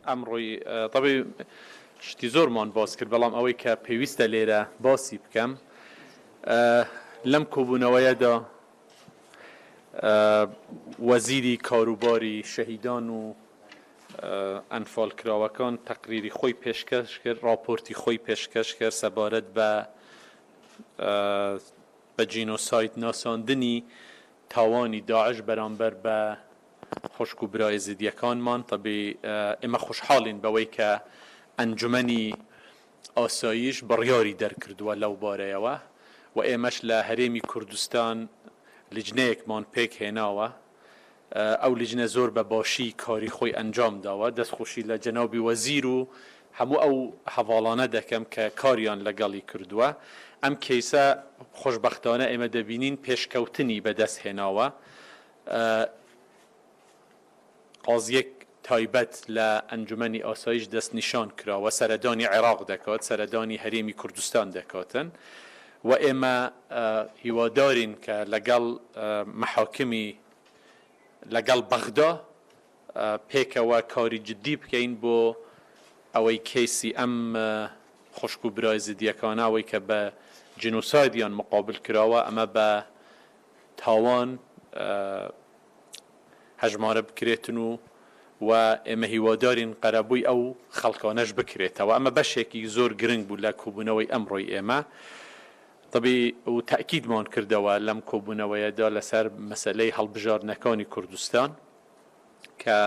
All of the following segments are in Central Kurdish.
ئەمڕۆی تەبعی شتی زۆرمان باس کرد، بەڵام ئەوەی کە پێویستە لێرە باسی بکەم لەم کۆبوونەوەیەدا وەزیری کاروباری شەهیدان و ئەنفالکراوەکان تەقریری خۆی پێشکەش کرد، ڕاپۆرتی خۆی پێشکەش کرد سەبارەت بە بە جینۆساید ناساندنی تاوانی داعش بەرامبەر بە خوشک و برا ئێزیدیەکانمان، تەبی ئێمە خۆشحاڵین بەوەی کە ئەنجومەنی ئاسایش بڕیاری دەرکردووە لەو بارەیەوە و ئێمەش لە هەرێمی کوردستان لیجنەیەکمان پێک هێناوە، ئەو لیجنە زۆر بە باشی کاری خۆی ئەنجام داوە، دەستخۆشی لە جەنابی وەزیر و هەموو ئەو هەڤاڵانە دەکەم کە کاریان لەگەڵی کردووە. ئەم کەیسە خۆشبەختانە ئێمە دەبینین پێشکەوتنی بەدەست هێناوە. قازییەک تایبەت لە ئەنجومەنی ئاسایش دەستنیشان کراوە، سەردانی عێراق دەکات، سەردانی هەرێمی کوردستان دەکاتن و ئێمە هیوادارین کە لەگەڵ مەحاکمی لەگەڵ بەغدا پێکەوە کاری جدی بکەین بۆ ئەوەی کەیسی ئەم خوشک و برا ئێزیدییەکانە ئەوەی کە بە جینۆسایدیان مقابل کراوە ئەمە بە تاوان هەژمارە بکرێتن و و ئێمە هیوادارین قەرەبووی ئەو خەڵکانەش بکرێتەوە. ئەمە بەشێکی زۆر گرنگ بوو لە کۆبوونەوەی ئەمڕۆی ئێمە. تەبی و تەئکیدمان کردەوە لەم کۆبوونەوەیەدا لەسەر مەسەلەی هەڵبژاردنەکانی کوردستان کە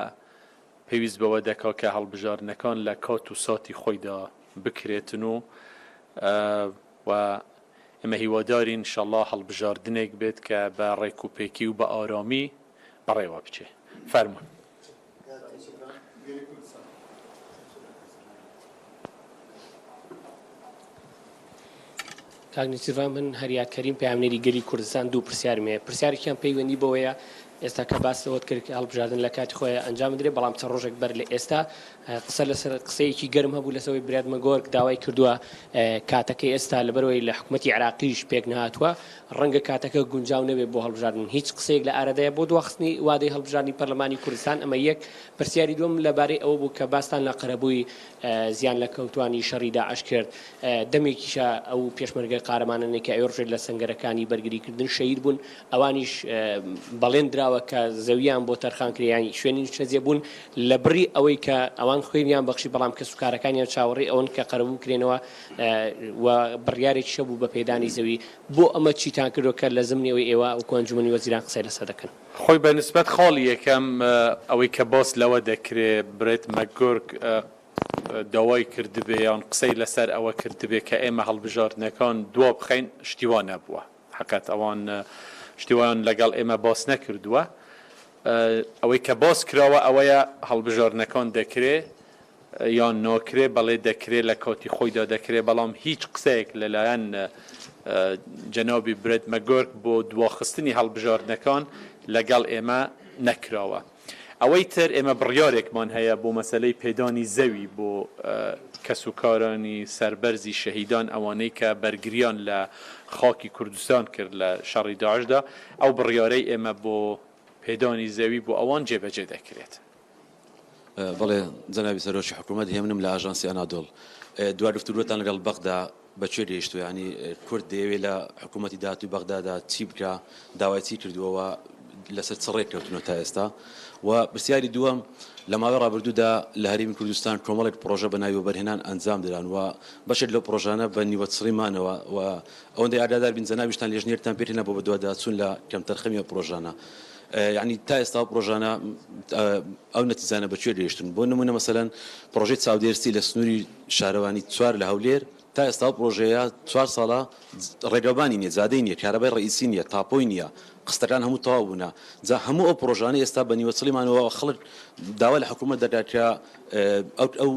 پێویست بەوە دەکا کە هەڵبژاردنەکان لە کات و ساتی خۆیدا بکرێتن و و ئێمە هیوادارین ان شاءاللە هەڵبژاردنێک بێت کە بە ڕێکوپێکی و بە ئارامی بەڕێوە بچێ. فەرموون. کاک نێچیرڤان من هەریاد کەریم پەیامنێری گەلی کوردستان دوو پرسیارم هەیە پرسیارێکیان پەیوەندی بەوەیە ئێستا کە باس لەوەت کرد کە هەڵبژاردن لە کاتی خۆی ئەنجام بدرێت بەڵام چەند ڕۆژێک بەر لە ئێستا قسە لەسەر قسەیەکی گەرم هەبوو لەسەوەی برێت مەگۆرک داوای کردووە کاتەکەی ئێستا لەبەرەوەی لە حکوومەتی عێراقیش پێک نهاتووە ڕەنگە کاتەکە گونجاو نەبێت بۆ هەڵبژاردن هیچ قسەیەک لە ئارادایە بۆ دواخستنی وادەی هەڵبژاردنی پەرلەمانی کوردستان ئەمە یەک پرسیاری دووەم لەبارەی ئەوە بوو کە باستان لە قەرەبووی زیان لە کەوتوانی شەڕی داعش کرد دەمێکیشە ئەو پێشمەرگە قارەمانانەی کە ئەوێ ڕژێت لە سەنگەرەکانی بەرگریکردن شەهید بوون ئەوانیش بەڵێن دراوە کە زەویان بۆ تەرخان کرێ یان شوێنی نیشتەجێبوون لە بڕی ئەوەی کە ئەوان خوێنیان بەخشی بەڵام کەسوکارەکانیان چاوەڕێی ئەوەن کە قەرەبوو بکرێنەوە و بڕیارێکیش هەبوو بە پێدانی زەوی بۆ ئەمە چیتان کردووە کە لە زمنی ئەوەی ئێوە وەکو ئەنجومەنی وەزیران قسەی لەسەر دەکەن؟ خۆی بە نسبەت خاڵی یەکەم ئەوەی کە باس لەوە دەکرێ برێت مەکگۆرک داوای کردبێ یان قسەی لەسەر ئەوە کردبێ کە ئێمە هەڵبژاردنەکان دوا بخەین شتی وا نەبووە. حەقیقەت ئەوان شتی وایان لەگەڵ ئێمە باس نەکردووە. ئەوەی کە باس کراوە ئەوەیە هەڵبژاردنەکان دەکرێ یان ناکرێ، بەڵێ دەکرێ لە کاتی خۆیدا دەکرێ، بەڵام هیچ قسەیەک لەلایەن جەنابی برێت مەگۆرک بۆ دواخستنی هەڵبژاردنەکان لەگەڵ ئێمە نەکراوە. ئەوەی تر ئێمە بڕیارێکمان هەیە بۆ مەسەلەی پێدانی زەوی بۆ کەسوکارانی سەربەرزی شەهیدان ئەوانەی کە بەرگریان لە خاکی کوردستان کرد لە شەڕی داعشدا، ئەو بڕیارەی ئێمە بۆ پێدانی زەوی بۆ ئەوان جێبەجێ دەکرێت. بەڵێ جەنابی سەرۆکی حکوومەت، هێمنم لە ئاژانسی ئەنادۆڵ. دوا گفتوگۆتان لەگەڵ بەغدا بە کوێ گەیشتووە؟ یانی کورد دەیەوێ لە حکوومەتی داهاتووی بەغدادا چی بکا، داوای چی کردووە و لەسەر چ ڕێککەوتنەوە تا ئێستا؟ و پرسیاری دووەم، لە ماوەی ڕابردوودا لە هەرێمی کوردستان کۆمەڵێک پڕۆژە بە ناوی وەبەرهێنان ئەنجام دران و بەشێک لەو پڕۆژانە بە نیوەچڕی مانەوە و ئەوەندەی ئاگادار بین جەنابیشتان لێژنەیەکتان پێکهێنا بۆ بەدواداچوون لە کەمتەرخەمی ئەو پڕۆژانە. یانی تا ئێستا ئەو پڕۆژانە ئەو نەتیجانە بە کوێ گەیشتوون؟ بۆ نموونە مەسەلەن پڕۆژەی چاودێرسی لە سنووری شارەوانی چوار لە هەولێر تا ئێستا ئەو پڕۆژەیە چوار ساڵە ڕێگەوبانی نییە، جادەی نییە، کارەبای ڕەئیسی نییە، تاپۆی نییە، قستەکان هەموو تەواو بوونە. جا هەموو ئەو پڕۆژانەی ئێستا بە نیوەچڵی مانەوە خەڵک داوا لە حکوومەت دەکات کە ئەو ئەو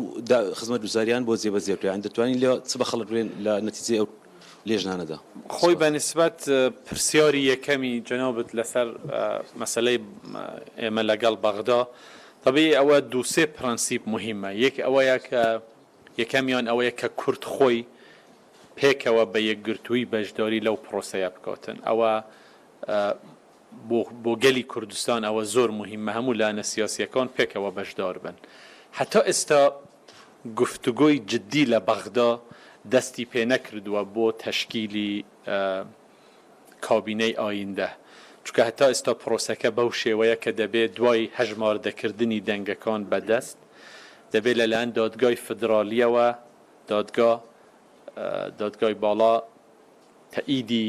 خزمەتگوزاریان بۆ جێبەجێ بکات. یانی دەتوانین لێ چ بە خەڵک بڵێن لە نەتیجەی ئەو لێژنانەدا؟ خۆی بە نیسبەت پرسیاری یەکەمی جەنابت لەسەر مەسەلەی ئێمە لەگەڵ بەغدا، تەبیعی ئەوە دوو سێ پرەنسیپ موهیمە، یەک ئەوەیە کە یەکەمیان ئەوەیە کە کورد خۆی پێکەوە بە یەکگرتوویی بەشداری لەو پرۆسەیە بکاتن، ئەوە بۆ بۆ گەلی کوردستان ئەوە زۆر موهیمە هەموو لایەنە سیاسییەکان پێکەوە بەشدار بن. هەتا ئێستا گفتوگۆی جدی لە بەغدا دەستی پێ نەکردووە بۆ تەشکیلی کابینەی ئایندە، چونکە هەتا ئێستا پرۆسەکە بەو شێوەیە کە دەبێ دوای هەژماردەکردنی دەنگەکان بە دەست، دەبێ لەلایەن دادگای فیدرالییەوە، دادگا، دادگای باڵا، تەئیدی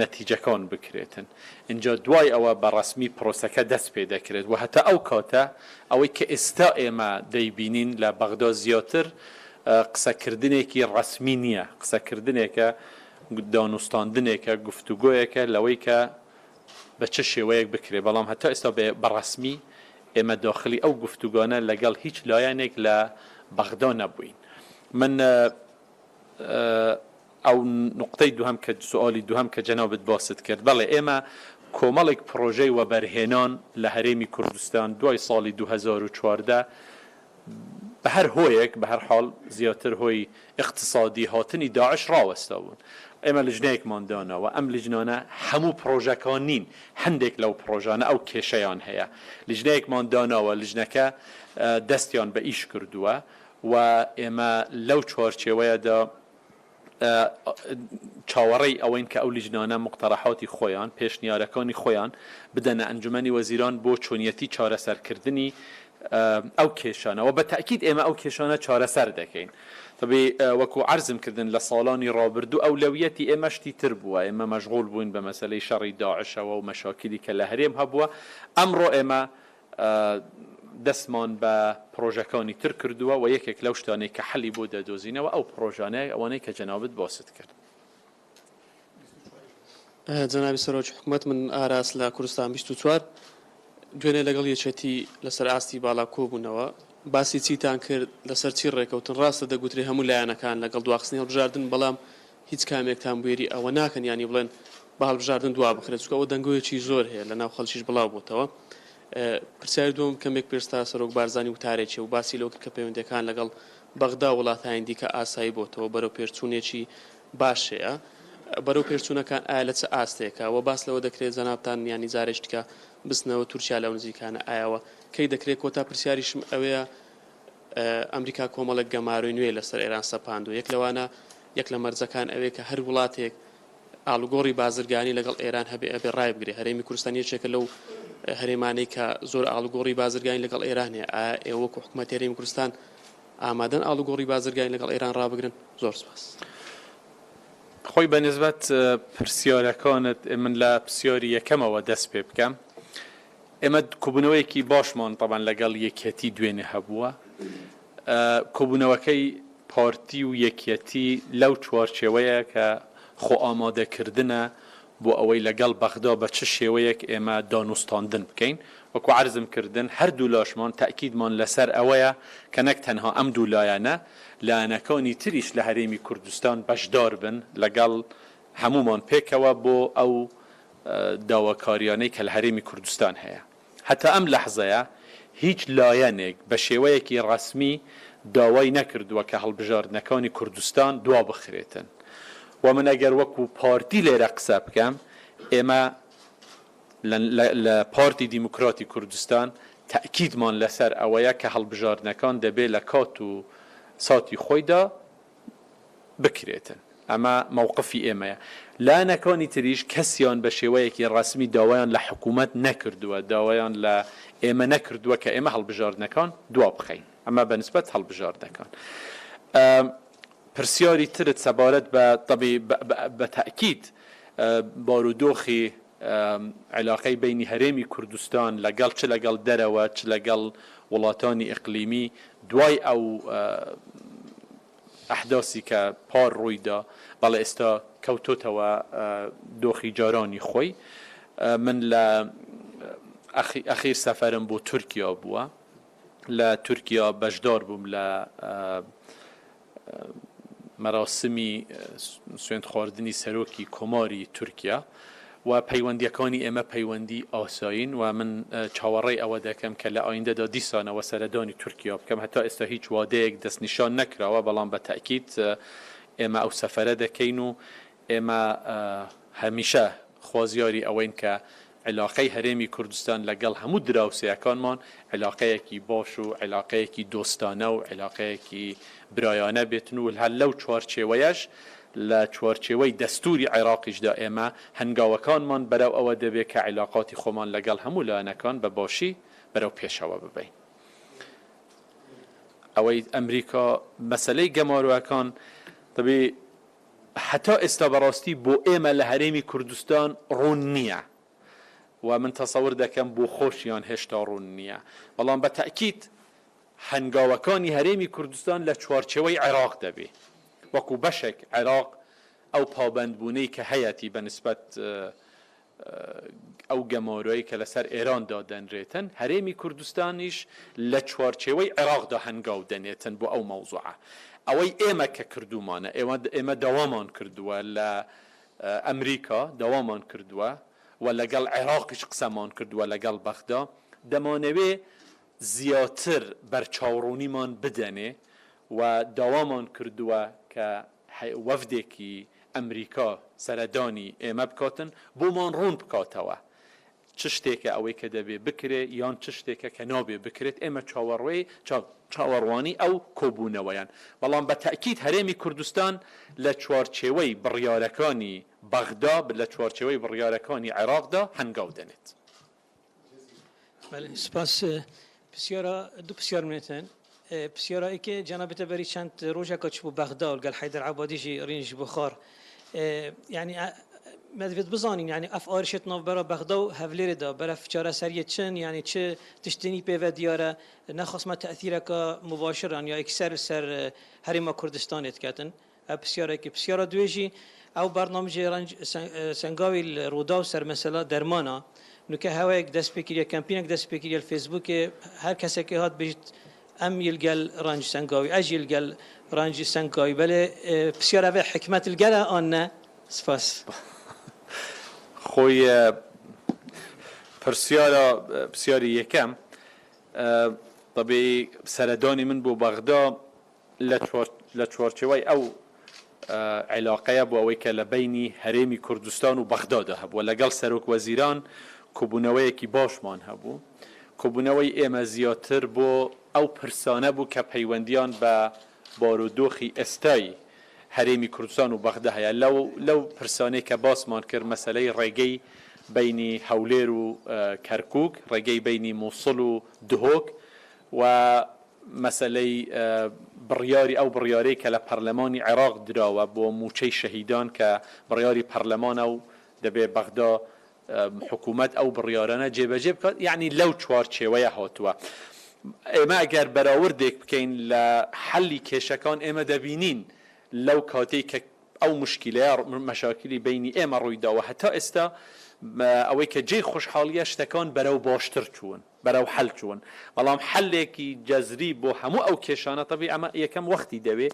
نەتیجەکان بکرێتن ئینجا دوای ئەوە بە ڕەسمی پرۆسەکە دەست پێ دەکرێت و هەتا ئەو کاتە ئەوەی کە ئێستا ئێمە دەیبینین لە بەغدا زیاتر قسەکردنێکی ڕەسمی نییە قسەکردنێکە دانوستاندنێکە گفتوگۆیەکە لەوەی کە بە چ شێوەیەک بکرێت بەڵام هەتا ئێستا بە ڕەسمی ئێمە داخلی ئەو گفتوگانە لەگەڵ هیچ لایەنێک لە بەغدا نەبووین من ئەو نوقتەی دووهەم کە سوالی دووهەم کە جەنابت باست کرد، بەڵێ ئێمە کۆمەڵێک پڕۆژەی وەبەرهێنان لە هەرێمی کوردستان دوای ساڵی 2014 بە هەر هۆیەک بە هەر حاڵ زیاتر هۆی ئیقتسادی هاتنی داعش ڕاوەستابوون. ئێمە لجنەیەکمان داناوە، ئەم لجنانە هەموو پڕۆژەکان نین، هەندێک لەو پڕۆژانە ئەو کێشەیان هەیە. لجنەیەکمان داناوە، لجنەکە دەستیان بە ئیش کردووە و ئێمە لەو چوارچێوەیەدا چاوەڕێی ئەوەین کە ئەو لیژنانە موقتەرەحاتی خۆیان، پێشنیارەکانی خۆیان بدەنە ئەنجومەنی وەزیران بۆ چۆنیەتی چارەسەرکردنی ئەو کێشانە و بە تەئکید ئێمە ئەو کێشانە چارەسەر دەکەین. تەبی وەکو عەرزم کردن لە ساڵانی ڕابردوو ئەولەویەتی ئێمە شتی تر بووە، ئێمە مەشغوڵ بووین بە مەسەلەی شەڕی داعشەوە و مەشاکیلی کە لە هەرێم هەبووە، ئەمڕۆ ئێمە دەستمان بە پڕۆژەکانی تر کردووە و یەکێک لەو شتانەی کە حەلی بۆ دەدۆزینەوە ئەو پڕۆژانەیە ئەوانەی کە جەنابت باست کرد. جەنابی سەرۆکی حکومەت من ئاراس لە کوردستان 24 دوێنێ لەگەڵ یەکێتی لەسەر ئاستی باڵا کۆبوونەوە باسی چیتان کرد لەسەر چی ڕێکەوتن ڕاستە دەگوترێ هەموو لایەنەکان لەگەڵ دواخستنی هەڵبژاردن بەڵام هیچ کامێکتان بوێری ئەوە ناکەن یانی بڵێن با هەڵبژاردن دوا بخرێت چونکە ئەوە دەنگۆیەکی زۆر هەیە لەناو خەڵکیش بڵاو بۆتەوە. پرسیاری دووەم کەمێک پێشتا سەرۆک بارزانی وتارێکی و باسی لەوە کرد کە پەیوەندیەکان لەگەڵ بەغدا و وڵاتانی دیکە ئاسایی بۆتەوە بەرەو پێشچوونێکی باش هەیە بەرەو پێشچوونەکان ئایا لە چ ئاستێکە و باس لەوە دەکرێت جەنابتان یانی جارێکی دیکە بچنەوە تورکیا لەو نزیکانە ئایاوە کەی دەکرێت کۆتا پرسیاریشم ئەوەیە ئەمریکا کۆمەڵێک گەمارۆی نوێی لەسەر ئێران سەپاندووە، یەک لەوانە یەک لە مەرجەکان ئەوەیە کە هەر وڵاتێک ئاڵوگۆڕی بازرگانی لەگەڵ ئێران هەبێ ئەبێ ڕایبگرێ، هەرێمی کوردستان یەکێکە لەو هەرێمانەی کە زۆر ئاڵوگۆڕی بازرگانی لەگەڵ ئێران هەیە، ئایا ئێوە وەکو حکومەتی هەرێمی کوردستان ئامادەن ئاڵوگۆڕی بازرگانی لەگەڵ ئێران ڕابگرن؟ زۆر سوپاس. خۆی بە نیسبەت پرسیارەکانت من لە پرسیاری یەکەمەوە دەست پێ بکەم. ئێمە کۆبوونەوەیەکی باشمان تەبعەن لەگەڵ یەکیەتی دوێنێ هەبووە، کۆبوونەوەکەی پارتی و یەکیەتی لەو چوارچێوەیە کە خۆئامادەکردنە بۆ ئەوەی لەگەڵ بەغدا بە چ شێوەیەک ئێمە دانوستاندن بکەین، وەکو عەرزم کردن هەردوو لاشمان تەئکیدمان لەسەر ئەوەیە کە نەک تەنها ئەم دوو لایەنە، لایەنەکانی تریش لە هەرێمی کوردستان بەشدار بن لەگەڵ هەموومان پێکەوە بۆ ئەو داواکاریانەی کە لە هەرێمی کوردستان هەیە. هەتا ئەم لەحزەیە هیچ لایەنێک بە شێوەیەکی ڕەسمی داوای نەکردووە کە هەڵبژاردنەکانی کوردستان دوا بخرێتن و من ئەگەر وەکو پارتی لێرە قسە بکەم ئێمە لە پارتی دیموکراتی کوردستان تەئکیدمان لەسەر ئەوەیە کە هەڵبژاردنەکان دەبێ لە کات و ساتی خۆیدا بکرێتن ئەمە مەوقفی ئێمەیە لایەنەکانی تریش کەسیان بە شێوەیەکی ڕەسمی داوایان لە حکوومەت نەکردووە داوایان لە ئێمە نەکردووە کە ئێمە هەڵبژاردنەکان دوا بخەین ئەمە بە نسبەت هەڵبژاردنەکان پرسیاری ترت سەبارەت بە تەبی بە تەئکید بارودۆخی عیلاقەی بەینی هەرێمی کوردستان لەگەڵ چ لەگەڵ دەرەوە چ لەگەڵ وڵاتانی ئیقلیمی دوای ئەو ئەحداسی کە پار ڕووی دا، بەڵێ ئێستا کەوتۆتەوە دۆخی جارانی خۆی. من لە ئەخیر سەفەرم بۆ تورکیا بووە، لە تورکیا بەشدار بووم لە مەراسمی سوێندخواردنی سەرۆکی کۆماری تورکیا و پەیوەندییەکانی ئێمە پەیوەندی ئاسایین و من چاوەڕێی ئەوە دەکەم کە لە ئایندەدا دیسانەوە سەردانی تورکیا بکەم. هەتا ئێستا هیچ وادەیەک دەستنیشان نەکراوە، بەڵام بە تەئکید ئێمە ئەو سەفەرە دەکەین و ئێمە هەمیشە خوازیاری ئەوەین کە. عیلاقەی هەرێمی کوردستان لەگەڵ هەموو دراوسێیەکانمان عیلاقەیەکی باش و عیلاقەیەکی دۆستانە و عیلاقەیەکی برایانە بێتن و هەر لەو چوارچێوەیەش لە چوارچێوەی دەستووری عێراقیشدا ئێمە هەنگاوەکانمان بەرەو ئەوە دەبێ کە عیلاقاتی خۆمان لەگەڵ هەموو لایەنەکان بە باشی بەرەو پێشەوە ببەین. ئەوەی ئەمریکا مەسەلەی گەمارۆەکان دەبێ هەتا ئێستا بەڕاستی بۆ ئێمە لە هەرێمی کوردستان ڕوون نییە و من تەسەور دەکەم بۆ خۆشیان هێشتا ڕوون نییە، بەڵام بە تەئکید هەنگاوەکانی هەرێمی کوردستان لە چوارچێوەی عێراق دەبێ وەکو بەشێک عێراق ئەو پابەندبوونەی کە هەیەتی بە نسبەت ئەو گەمارۆی کە لەسەر ئێران دادەنرێتن، هەرێمی کوردستانیش لە چوارچێوەی عێراقدا هەنگاو دەنێتن بۆ ئەو مەوزوعە. ئەوەی ئێمە کە کردوومانە، ئێوە ئێمە داوامان کردووە لە ئەمریکا داوامان کردووە و لەگەڵ عێراقیش قسەمان کردووە لەگەڵ بەغدا، دەمانەوێ زیاتر بەرچاوڕوونیمان بدەنێ و داوامان کردووە کە وەفدێکی ئەمریکا سەردانی ئێمە بکاتن بۆمان ڕوون بکاتەوە چ شتێکە ئەوەی کە دەبێ بکرێ یان چ شتێکە کە نابێ بکرێت، ئێمە چاوەڕوێی چاوەڕوانی ئەو کۆبوونەوەیان، بەڵام بە تەئکید هەرێمی کوردستان لە چوارچێوەی بڕیارەکانی بەغدا لە چوارچێوەی بڕیارەکانی عێراقدا هەنگاو دەنێت. بەلێ سپاس. پرسیارا دوو پرسیار منێتن. پرسیارا ئێکێ جەنابتە بەری چەند ڕۆژێکە چبوو بەغدا و لەگەڵ حەیدەر عەبادی ژی ڕینج بخار. یعنی me divêt bizanîn yani ev arişê di navbera Bexda û Hevlêrê de berev çareseriyê çin yani çi tiştinî pê ve diyar e nexwastme tesîreke mubaşir an ya yekser li ser Herêma Kurdistanê diketin. Ev pirsiyarekî. Pirsiyara duê jî ew bernamejê Renc Sengawî li Rûdaw ser mesela derman a. Nûke hewayek dest pê kiriye, kempînek dest pê kiriye li Facebookê her kesekê hat bêjit em yê li gel Renc Sengawî, ez jî li gel Renc Sengawî. Belê pirsiyara vê hikmet li gel e an ne? Spas. Xwe pirsiyara pirsiyarî yekem tebî seredanî min bo Bexda لە چوارچێوەی ئەو عیلاقەیە بۆ ئەوەی کە لە بەینی هەرێمی کوردستان و بەغدادا هەبووە، لەگەڵ سەرۆک وەزیران کۆبوونەوەیەکی باشمان هەبوو. کۆبوونەوەی ئێمە زیاتر بۆ ئەو پرسانە بوو کە پەیوەندیان بە بارودۆخی ئێستای هەرێمی کوردستان و بەغدا هەیە. لەو پرسانەی کە باسمان کرد مەسەلەی ڕێگەی بەینی هەولێر و کەرکووک، ڕێگەی بەینی موسڵ و دهۆک و مەسەلەی بڕیاری ئەو بڕیارەی کە لە پەرلەمانی عێراق دراوە بۆ مووچەی شەهیدان کە بڕیاری پەرلەمانە و دەبێ بەغدا حکوومەت ئەو بڕیارانە جێبەجێ بکات یەعنی لەو چوارچێوەیە هاتووە. ئێمە ئەگەر بەراوردێک بکەین لە حەلی کێشەکان ئێمە دەبینین لەو کاتەی کە ئەو موشکیلەیە مەشاکیلی بەینی ئێمە ڕوویداوە هەتا ئێستا ئەوەی کە جێی خۆشحاڵیە شتەکان بەرەو باشتر چوون. بەرەو حەل چوون بەڵام حەلێکی جەزری بۆ هەموو ئەو کێشانە تەبی ئەمە یەکەم وەختی دەوێ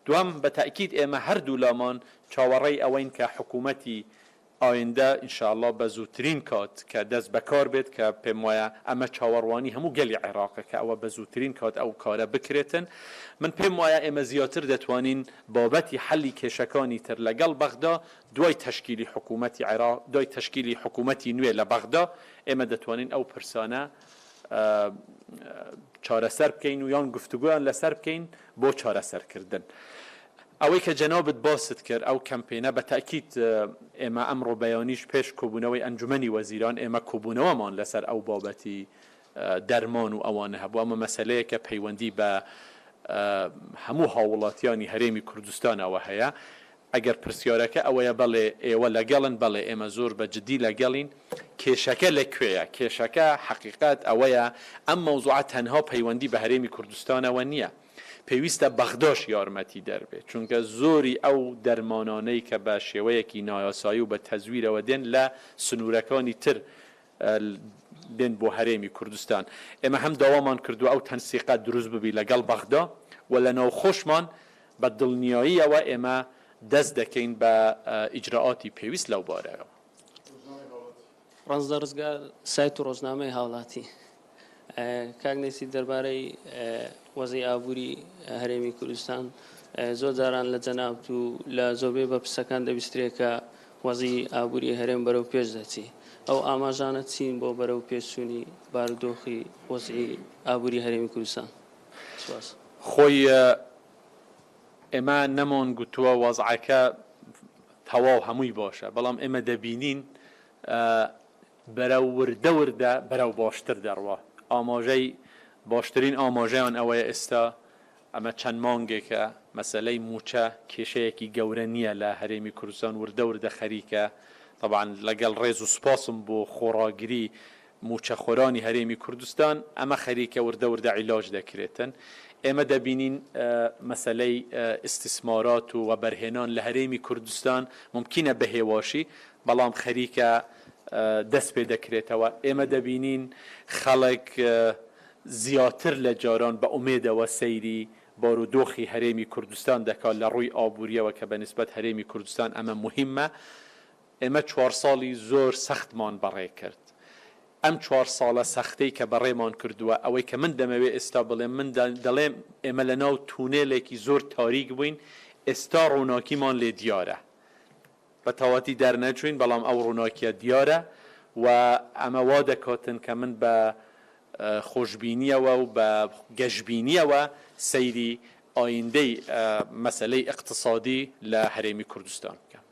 دووەم بە تەئکید ئێمە هەردوو لامان چاوەڕێی ئەوەین کە حکوومەتی ئایندە ان شاء اللە بە زووترین کات کە دەست بەکار بێت کە پێم وایە ئەمە چاوەڕوانی هەموو گەلی عێراقە کە ئەوە بە زووترین کات ئەو کارە بکرێتن من پێم وایە ئێمە زیاتر دەتوانین بابەتی حەلی کێشەکانی تر لەگەڵ بەغدا دوای تەشکیلی حکوومەتی عێراق دوای تەشکیلی حکوومەتی نوێ لە بەغدا ئێمە دەتوانین ئەو پرسانە چارەسەر بکەین و یان گفتوگۆیان لەسەر بکەین بۆ چارەسەرکردن. ئەوەی کە جەنابت باست کرد ئەو کەمپینە بە تەئکید ئێمە ئەمڕۆ بەیانیش پێش کۆبوونەوەی ئەنجومەنی وەزیران ئێمە کۆبوونەوەمان لەسەر ئەو بابەتی دەرمان و ئەوانە هەبوو ئەمە مەسەلەیەکە پەیوەندی بە هەموو هاووڵاتیانی هەرێمی کوردستانەوە هەیە ئەگەر پرسیارەکە ئەوەیە بەڵێ ئێوە لەگەڵن، بەڵێ ئێمە زۆر بە جدی لەگەڵین، کێشەکە لە کوێیە؟ کێشەکە حەقیقەت ئەوەیە ئەم مەوزوعە تەنها پەیوەندی بە هەرێمی کوردستانەوە نییە، پێویستە بەغداش یارمەتیدەر بێت، چونکە زۆری ئەو دەرمانانەی کە بە شێوەیەکی نایاسایی و بە تەزویرەوە دێن لە سنوورەکانی تر دێن بۆ هەرێمی کوردستان، ئێمە هەم داوامان کردووە ئەو تەنسیقە دروست ببی لەگەڵ بەغدا و لە ناوخۆشمان بە دڵنیاییەوە ئێمە دەست دەکەین بە ئیجرائاتی پێویست لەو بارەیەوە. ڕەنجدەر ڕزگار، سایت و ڕۆژنامەی هاوڵاتی. کاک نێچیر دەربارەی وەزعی ئابووری هەرێمی کوردستان زۆر جاران لە جەنابت و لە زۆربەی بەرپرسەکان دەبیسترێ کە وەزعی ئابووری هەرێم بەرەو پێش دەچی. ئەو ئاماژانە چین بۆ بەرەو پێشچوونی بارودۆخی وەزعی ئابووری هەرێمی کوردستان؟ سوپاس. خۆی ئێمە نەمان گوتووە وەزعەکە تەواو هەمووی باشە، بەڵام ئێمە دەبینین بەرەو وردە وردە بەرەو باشتر دەڕوا. ئاماژەی باشترین ئاماژەیان ئەوەیە ئێستا ئەمە چەند مانگێکە مەسەلەی مووچە کێشەیەکی گەورە نییە لە هەرێمی کوردستان وردە وردە خەریکە تەبعەن لەگەڵ ڕێز و سوپاسم بۆ خۆڕاگری مووچەخۆرانی هەرێمی کوردستان ئەمە خەریکە وردە وردە عیلاج دەکرێتن ئێمە دەبینین مەسەلەی ئیستیسمارات و وەبەرهێنان لە هەرێمی کوردستان مومکینە بە هێواشی بەڵام خەریکە دەست پێ دەکرێتەوە ئێمە دەبینین خەڵک زیاتر لە جاران بە ئومێدەوە سەیری بارودۆخی هەرێمی کوردستان دەکات لە ڕووی ئابوورییەوە کە بە نیسبەت هەرێمی کوردستان ئەمە موهیمە. ئێمە چوار ساڵی زۆر سەختمان بەڕێ کرد. ئەم چوار ساڵە سەختەی کە بەڕێمان کردووە، ئەوەی کە من دەمەوێ ئێستا بڵێم، من دەڵێم ئێمە لە ناو تونێلێکی زۆر تاریک بووین، ئێستا ڕووناکیمان لێ دیارە. بە تەواتی دەرنەچووین، بەڵام ئەو ڕووناکییە دیارە و ئەمە وا دەکاتن کە من بە خۆشبینییەوە و بە گەشبینییەوە سەیری ئایندەی مەسەلەی ئیقتسادی لە هەرێمی کوردستان بکەم.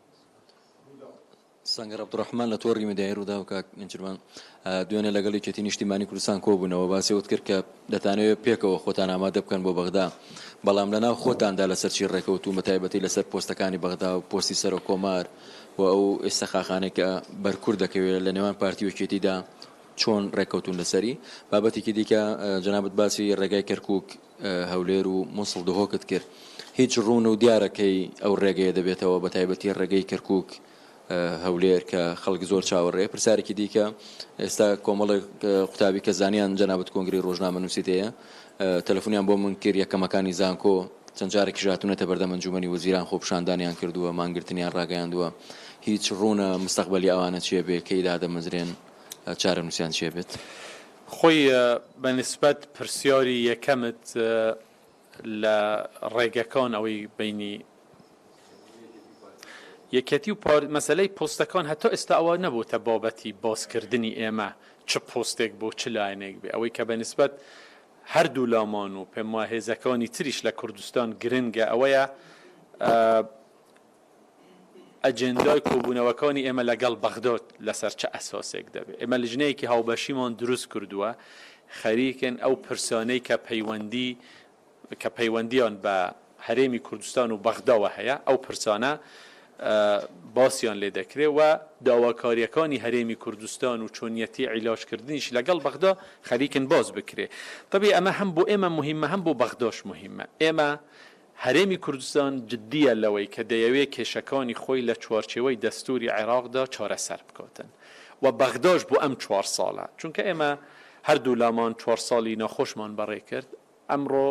سەنگەر عەبدولڕەحمان لە تۆڕی میدیایی رووداو، کاک نێچیرڤان دوێنێ لەگەڵ یەکێتی نیشتیمانی کوردستان کۆبوونەوە، باسی ئەوەت کرد کە دەتانەوێت پێکەوە خۆتان ئامادە بکەن بۆ بەغدا، بەڵام لەناو خۆتاندا لەسەر چی ڕێکەوتوون بەتایبەتی لەسەر پۆستەکانی بەغدا و پۆستی سەرۆک کۆمار و ئەو ئێستەخاخانەی کە بەر کورد دەکەوێت لە نێوان پارتی و یەکێتیدا چۆن ڕێککەوتوون لەسەری؟ بابەتێکی دیکە جەنابت باسی ڕێگای کەرکوک هەولێر و موسڵ دهۆکت کرد هیچ ڕوون و دیارە کەی ئەو ڕێگەیە دەبێتەوە بە تایبەتی ڕێگەی کەرکوک هەولێر کە خەڵک زۆر چاوەڕێ پرسیارێکی دیکە ئێستا کۆمەڵێک قوتابی کە زانیان جەنابت کۆنگری ڕۆژنامەنووسیت هەیە تەلەفۆنیان بۆ من کرد یەکەمەکانی زانکۆ چەند جارێکیش هاتوونەتە بەردەم ئەنجومەنی وەزیران خۆپیشاندانیان کردووە مانگرتنیان ڕاگەیاندووە هیچ ڕوونە مستەقبەلی ئەوانە چیە بێ کەی دادەمەزرێن چارەنووسیان چیە بێت؟ خۆی بە نیسبەت پرسیاری یەکەمت لە ڕێگەکان ئەوەی بەینی یەکێتی و پار مەسەلەی پۆستەکان هەتا ئێستا ئەوە نەبووتە بابەتی باسکردنی ئێمە چ پۆستێک بۆ چ لایەنێک بێ ئەوەی کە بە نیسبەت هەردوو لامان و پێم وایە هێزەکانی تریش لە کوردستان گرنگە ئەوەیە ئەجێندای کۆبوونەوەکانی ئێمە لەگەڵ بەغداد لەسەر چ ئەساسێک دەبێت؟ ئێمە لیژنەیەکی هاوبەشیمان دروست کردووە، خەریکن ئەو پرسانەی کە پەیوەندی کە پەیوەندییان بە هەرێمی کوردستان و بەغداوە هەیە، ئەو پرسانە باسیان لێ دەکرێت و داواکارییەکانی هەرێمی کوردستان و چۆنیەتی عیلاجکردنیش لەگەڵ بەغدا خەریکن باس بکرێت. تەبیعی ئەمە هەم بۆ ئێمە موهیمە هەم بۆ بەغداش موهیمە. ئێمە هەرێمی کوردستان جدییە لەوەی کە دەیەوێ کێشەکانی خۆی لە چوارچێوەی دەستووری عێراقدا چارەسەر بکاتن و بەغداش بۆ ئەم چوار ساڵە چونکە ئێمە هەردوولامان چوار ساڵی ناخۆشمان بەڕێ کرد ئەمڕۆ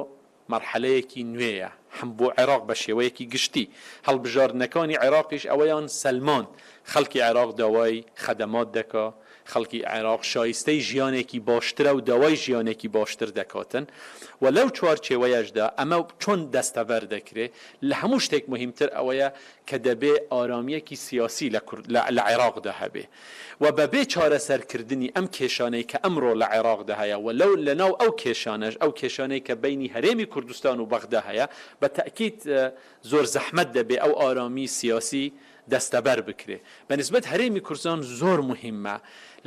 مەرحەلەیەکی نوێیە هەم بۆ عێراق بە شێوەیەکی گشتی هەڵبژاردنەکانی عێراقیش ئەوەیان سەلماند خەڵکی عێراق داوای خەدەمات دەکا خەڵکی عێراق شایستەی ژیانێکی باشترە و داوای ژیانێکی باشتر دەکاتن و لەو چوارچێوەیەشدا ئەمە چۆن دەستەبەر دەکرێ؟ لە هەموو شتێک موهیمتر ئەوەیە کە دەبێ ئارامییەکی سیاسی لە کورد لە عێراقدا هەبێ و بە بێ چارەسەرکردنی ئەم کێشانەی کە ئەمڕۆ لە عێراقدا هەیە و لەو لە ناو ئەو کێشانەش ئەو کێشانەی کە بەینی هەرێمی کوردستان و بەغدا هەیە بە تەئکید زۆر زەحمەت دەبێ ئەو ئارامی سیاسی دەستەبەر بکرێ بە نیسبەت هەرێمی کوردستان زۆر موهیمە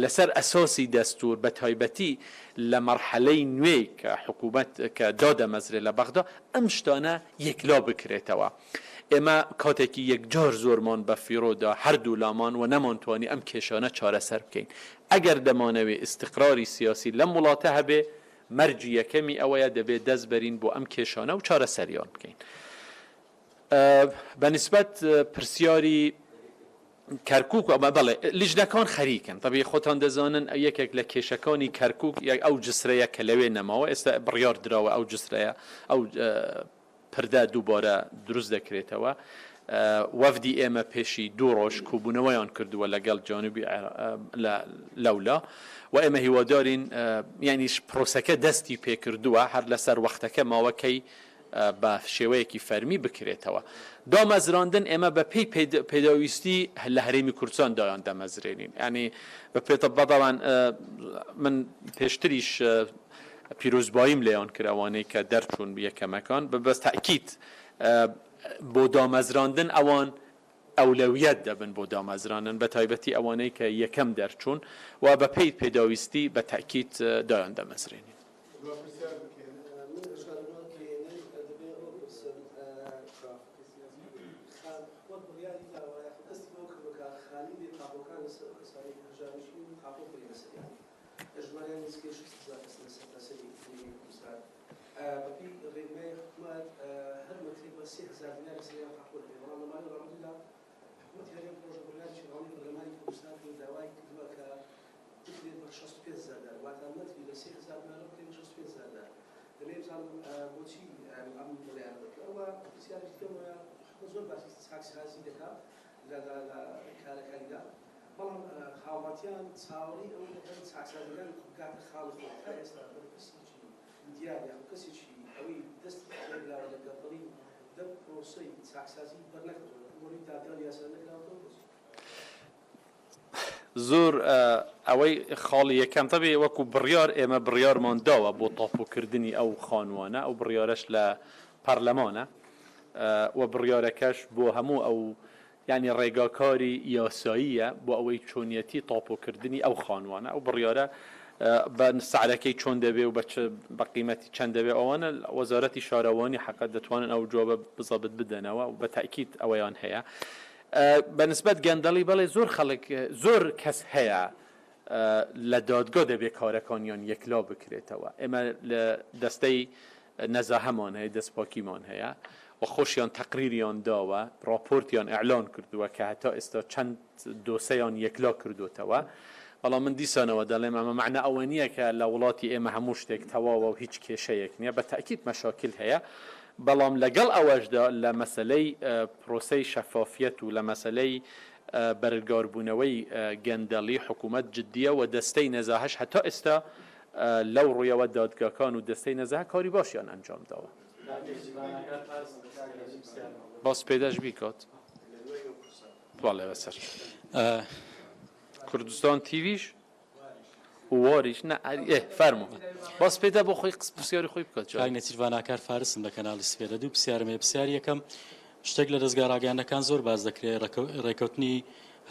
لەسەر ئەساسی دەستوور بە تایبەتی لە مەرحەلەی نوێی کە حکوومەت کە دادەمەزرێ لە بەغدا ئەم شتانە یەکلا بکرێتەوە ئێمە کاتێکی یەکجار زۆرمان بە فیڕۆ دا هەردوو لامان و نەمانتوانی ئەم کێشانە چارەسەر بکەین ئەگەر دەمانەوێ ئیستیقراری سیاسی لەم وڵاتە هەبێ مەرجی یەکەمی ئەوەیە دەبێ دەست بەرین بۆ ئەم کێشانە و چارەسەریان بکەین. بە نیسبەت پرسیاری کەرکوک و بەڵێ لیژنەکان خەریکن تەبی خۆتان دەزانن یەکێک لە کێشەکانی کەرکوک یەک ئەو جسرەیە کە لەوێ نەماوە ئێستا بڕیار دراوە ئەو جسرەیە ئەو پردە دووبارە دروست دەکرێتەوە وەفدی ئێمە پێشی دوو ڕۆژ کۆبوونەوەیان کردووە لەگەڵ جانوبی لەولا و ئێمە هیوادارین یانیش پرۆسەکە دەستی پێکردووە هەر لەسەر وەختەکە ماوەکەی. بە شێوەیەکی فەرمی بکرێتەوە. دامەزراندن ئێمە بە پێی پێداویستی لە هەرێمی کوردستان دایان دەمەزرێنین. یانی بە پێ بەڵام من پێشتریش پیرۆزباییم لێیان کرد ئەوانەی کە دەرچوون یەکەمەکان بە بەس تەئکید بۆ دامەزراندن ئەوان ئەولەویەت دەبن بۆ دامەزراندن بە تایبەتی ئەوانەی کە یەکەم دەرچوون و بە پێی پێداویستی بە تەئکید دایان دەمەزرێنین. دوا پرسیار بکەین. من ئەشکال دوا کەیەنەی دەبێ ئەوە بپرسم خان حکومەت بڕیاری داوە یاخود دەستی بەوە کردووە کە خانی بێ تاپۆکان لەسەر ئەو کەسانەی کە هەژارنشینن تاپۆ بکرێ لەسەریان ژمارەیان نزیکەی 60 هەزار کەسە لە سەرتاسەری هەرێمی کوردستان بەپێی ڕێنمای حکومەت هەر مەترێک بە 3000 دینار لەسەریان تاپۆ دەبێ بەڵام لە ماوەی ڕابردوودا حکومەتی هەرێم پڕۆژە بڕیارێکی ڕەوانەی پەرلەمانی کوردستان کرد و داوای کردووە کە بکرێت بە 65 هەزار دار واتە مەتری لە 3000 دینارەوە بکرێت بە 65 هەزار دار دەمەوێت بزانم بۆچی ئەم بڕیارە دەرکرا و پرسیارێکی دیکەم ئەوەیە حکومەت زۆر باسی چاکسازی دەکات لە لە لە کارەکانیدا بەڵام هاوڵاتیان چاوەڕێی ئەوە دەکەن چاکسازیەکان بگاتە خاڵی خۆی تا ئێستا بەرپرسێکی دیار یاخود کەسێکی ئەوەی دەستی تێبراوە لە گەندەڵی دەم پرۆسەی چاکسازی بەرنەکەوتووە ڕووبەڕووی دادگا و یاسا نەکراوەتەوە بۆچی؟ زۆر ئەوەی خاڵی یەکەم تەبی وەکو بڕیار ئێمە بڕیارمان داوە بۆ تاپۆکردنی ئەو خانوانە ئەو بڕیارەش لە پەرلەمانە و بڕیارەکەش بۆ هەموو ئەو یانی ڕێگاکاری یاساییە بۆ ئەوەی چۆنیەتی تاپۆکردنی ئەو خانوانە ئەو بڕیارە بە سعرەکەی چۆن دەبێ و بە چ بە قیمەتی چەند دەبێ ئەوانە وەزارەتی شارەوانی حەقە دەتوانن ئەو جوابە بزەبت بدەنەوە و بە تەئکید ئەوەیان هەیە. بە نسبەت گەندەڵی بەڵێ زۆر خەڵک زۆر کەس هەیە لە دادگا دەبێ کارەکانیان یەکلا بکرێتەوە ئێمە لە دەستەی نەزاهەمان هەیە دەستپاکیمان هەیە و خۆشیان تەقریریان داوە ڕاپۆرتیان ئیعلان کردووە کە هەتا ئێستا چەند دۆسەیان یەکلا کردوتەوە بەڵام من دیسانەوە دەڵێم ئەمە مەعنا ئەوە نییە کە لە وڵاتی ئێمە هەموو شتێک تەواوە و هیچ کێشەیەک نییە بە تەئکید مەشاکل هەیە بەڵام لەگەڵ ئەوەشدا لە مەسەلەی پرۆسەی شەفافیەت و لە مەسەلەی بەرەنگاربوونەوەی گەندەڵی حکوومەت جددییە و دەستەی نەزاهەش هەتا ئێستا لەو ڕوویەوە دادگاکان و دەستەی نەزاهە کاری باشیان ئەنجام داوە. با سپێدەش بیکات. بەڵێ بەسەر کوردستان تیڤیش. واریش نا ئێ فەرموو با سپێدە بۆ خۆی قس پرسیاری خۆی بکات جا. کاک نێچیرڤان ئاکار فارسم لە کەناڵی سپێدە دوو پرسیارم هەیە پرسیاری یەکەم شتێک لە دەزگا ڕاگەیاندنەکان زۆر باس دەکرێ ڕێکەوتنی